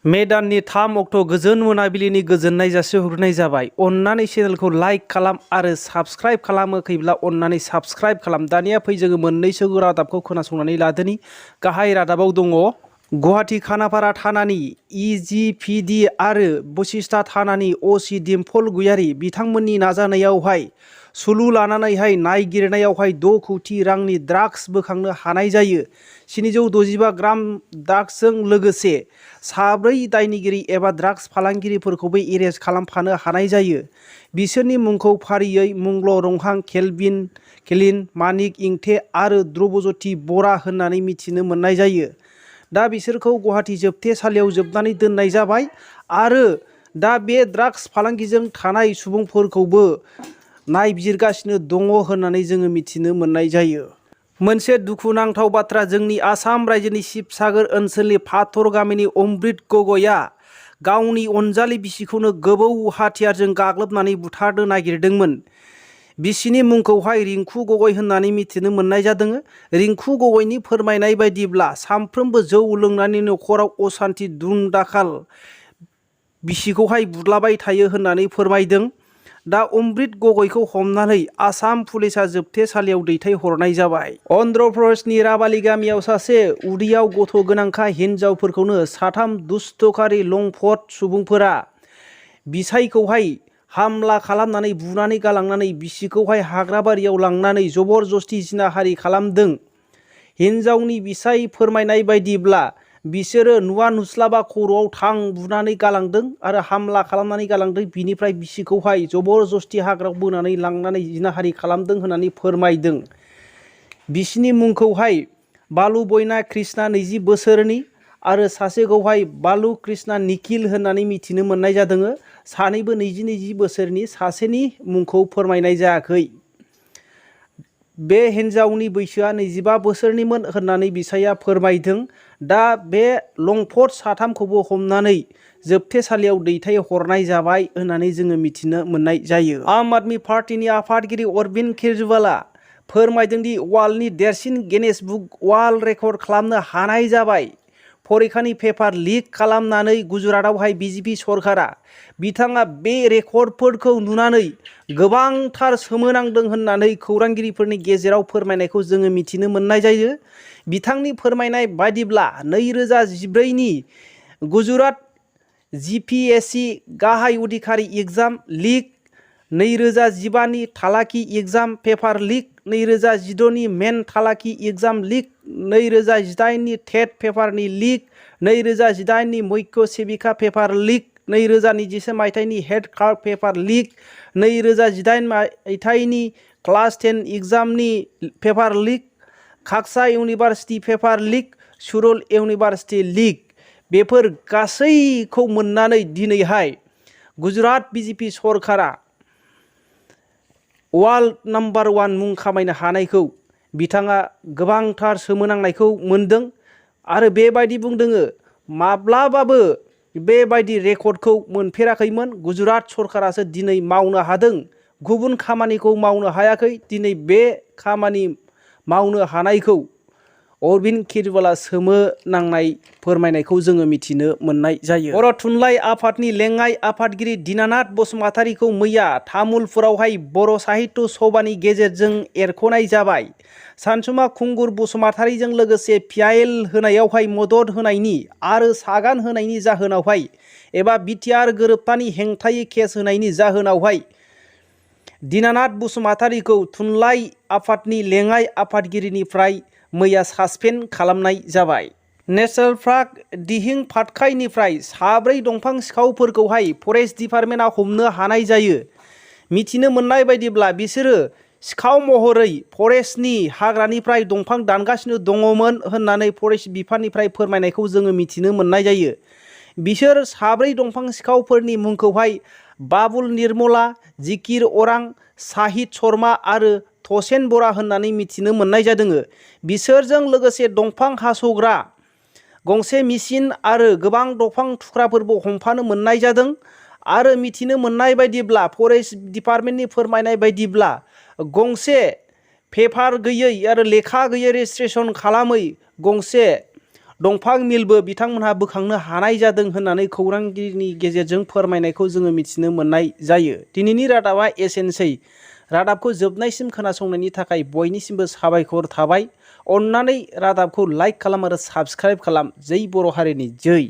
May दाननि 3 अक्ट' गोजोन मोनाबिलिनि गोजोननाय जासिहरनाय जाबाय। अन्नानै चेनेलखौ लाइक खालाम आरो साबस्क्राइब खालामाखैब्ला अन्नानै साबस्क्राइब खालाम। दानिया फै जोङो मोननैसो रादाबखौ खोनासंनानै लादोनि। गाहाय रादाबाव दङ गुवाहाटी खानापारा थानानि इजिपिडि आरो बशिष्टा थानानि असि दिम्पल गयारी बिथांमोननि नाजानायावहाय सुलु लानानैहाय नायगिरनायावहाय 6 कौटि रांनि ड्राग्स बोखांनो हानाय जायो। 765 ग्राम ड्राग्सजों लोगोसे 4 दायनिगिरि एबा ड्राग्स फालांगिरिफोरखौबो एरेस्ट खालामफानो हानाय जायो। बिसोरनि मुंखौ फारियै मंगल रंहां, केलिन, मानिक इंथे आरो ध्रुबज्यति बरा होननानै मिथिनो मोननाय जायो। दा बिसोरखौ गुवाहाटी जोबथेसालियाव जोबनानै दोननाय जाबाय आरो दा बे ड्राग्स फालांगिजों थानाय सुबुंफोरखौबो नायबिजिरगासिनो दङ होननानै जोङो मिथिनो मोननाय जायो। मोनसे दुखुनांथाव बाथ्रा, जोंनि आसाम रायजोनि शिबसागर ओनसोलनि फाथर गामिनि अमृत गगैआ गावनि अनजालि बिसिखौनो गोबौ हाथियारजों गाग्लोबनानै बुथारनो नागिरदोंमोन। बिसिनि मुंखौहाय रिंकु गगै होननानै मिथिनो मोननाय जादों। रिंकु गगैनि फोरमायनाय बायदिब्ला सानफ्रोमबो जौ लोंनानै न'खराव असान्ति दुम-दाखाल बिसिखौहाय बुदलाबाय थायो होननानै फोरमायदों। दा अमृत गगैखौ हमनानै आसाम पुलिसा जोबथेसालियाव दैथायहरनाय जाबाय। अन्ध्र प्रदेशनि राबाली गामियाव सासे उदैयाव गथ' गोनांखा हिन्जावफोरखौनो 3 दुस्थ'खारि लंफट सुबुंफोरा बिसायखौहाय हामला खालामनानै बुनानै गालांनानै बिसिखौहाय हाग्राबारियाव लांनानै जबरदस्ति जिनाहारि खालामदों। हिन्जावनि बिसाय फोरमायनाय बायदिब्ला बिसोरो नुवा नुस्लाबा खर'आव थां बुनानै गालांदों आरो हामला खालामनानै गालांदों। बिनिफ्राय बिसिखौहाय जबरदस्ति हाग्रायाव बोनानै लांनानै जिनाहारि खालामदों होननानै फोरमायदों। बिसिनि मुंखौहाय बालु बयना कृष्णा 20 बोसोरनि आरो सासेखौहाय बालु कृष्णा निखिल होननानै मिथिनो मोननाय जादों। सानैबो 20 बोसोरनि, सासेनि मुंखौ फोरमायनाय जायाखै। बे हिन्जावनि बैसोआ 25 बोसोरनिमोन होननानै बिसाया फोरमायदों। दा बे लंफट 3खौबो हमनानै जोबथेसालियाव दैथायहरनाय जाबाय होननानै जोङो मिथिनो मोननाय जायो। आम आदमी पार्टीनि आफादगिरि अरविंद केजरीवालआ फोरमायदोंदि वार्ल्डनि देरसिन गिनेस बुक वार्ल्ड रेकर्ड खालामनो हानाय जाबाय। फरिखानि पेपार लिक खालामनानै गुजरातआवहाय बिजेपि सरकारा बिथाङा बे रेकर्डफोरखौ नुनानै गोबांथार सोमोनांदों होननानै खौरांगिरिफोरनि गेजेराव फोरमायनायखौ जोङो मिथिनो मोननाय जायो। बिथांनि फोरमायनाय बायदिब्ला 2014नि गुजरात जिपिएससि गाहाय अधिकारी एग्जाम लिक, 2015नि तालाकी एग्जाम पेपार लिक, 2016नि मेन तालाकी एग्जाम लिक, 2018नि टेट पेपारनि लिक, 2018नि मुख्य सेबिका पेपार लिक, 2021 मायथाइनि हेड क्लार्क पेपार लिक, 2018 मायथाइनि क्लास 10 एग्जामनि पेपार लिक, काक्सा इउनिभार्सिटि पेपार लिक, सुरुल इउनिभार्सिटि लिक, बेफोर गासैखौ मोननानै दिनैहाय गुजरात बिजेपि सरकारा वार्ल्ड नम्बर 1 मुं खामायनो हानायखौ बिथाङा गोबांथार सोमोनांनायखौ मोनदों आरो बेबायदि बुंदों माब्लाबाबो बेबायदि रेकर्डखौ मोनफेराखैमोन। गुजरात सरकारासो दिनै मावनो हादों, गुबुन खामानिखौ मावनो हायाखै। दिनै बे खामानि मावनो हानायखौ अरविंद केजरीवालआ सोमोनांनाय फोरमायनायखौ जोङो मिथिनो मोननाय जायो। बर' थुनलाइ आफादनि लेङाइ आफादगिरि दीनानाथ बसुमतारीखौ मैया तामुलपुरावहाय बर' साहित्य सभानि गेजेरजों एरख'नाय जाबाय। सानसुमा खुंगुर बसुमतारीजों लोगोसे पिआइएल होनायावहाय मदद होनायनि आरो सागान होनायनि जाहोनावहाय एबा बिटिआर गोरोबथानि हेंथायै केस होनायनि जाहोनावहाय दीनानाथ बसुमतारीखौ थुनलाइ आफादनि लेङाइ आफादगिरिनिफ्राय मैया सासपेन्ड खालामनाय जाबाय। नेशनेल पार्क दिहिं पाटकाइनिफ्राय 4 दंफां सिखावफोरखौहाय फरेस्ट डिपार्टमेन्टआ हमनो हानाय जायो। मिथिनो मोननाय बायदिब्ला बिसोरो सिखाव महरै फरेस्टनि हाग्रानिफ्राय दंफां दानगासिनो दङमोन होननानै फरेस्ट बिफाननिफ्राय फोरमायनायखौ जोङो मिथिनो मोननाय जायो। बिसोर 4 दंफां सिखावफोरनि मुंखौहाय बाबुल निर्मला, जिकिर अरां, साहिद शर्मा आरो थसेन बरा होननानै मिथिनो मोननाय जादों। बिसोरजों लोगोसे दंफां हास'ग्रा गंसे मेसिन आरो गोबां दंफां थुख्राफोरबो हमफानो मोननाय जादों। आरो मिथिनो मोननाय बायदिब्ला फरेस्ट डिपार्टमेन्टनि फोरमायनाय बायदिब्ला गंसे पेपार गैयै आरो लेखा गैयै रेजिस्ट्रेसन खालामै गंसे दंफां मिलबो बिथांमोनहा बोखांनो हानाय जादों होननानै खौरांगिरिनि गेजेरजों फोरमायनायखौ जोङो मिथिनो मोननाय जायो। दिनैनि रादाबा एसेनोसै। रादाबखौ जोबनायसिम खोनासंनायनि थाखाय बयनिसिमबो साबायखर थाबाय। अन्नानै रादाबखौ लाइक खालाम आरो साबस्क्राइब खालाम। जै बर' हारिनि जै।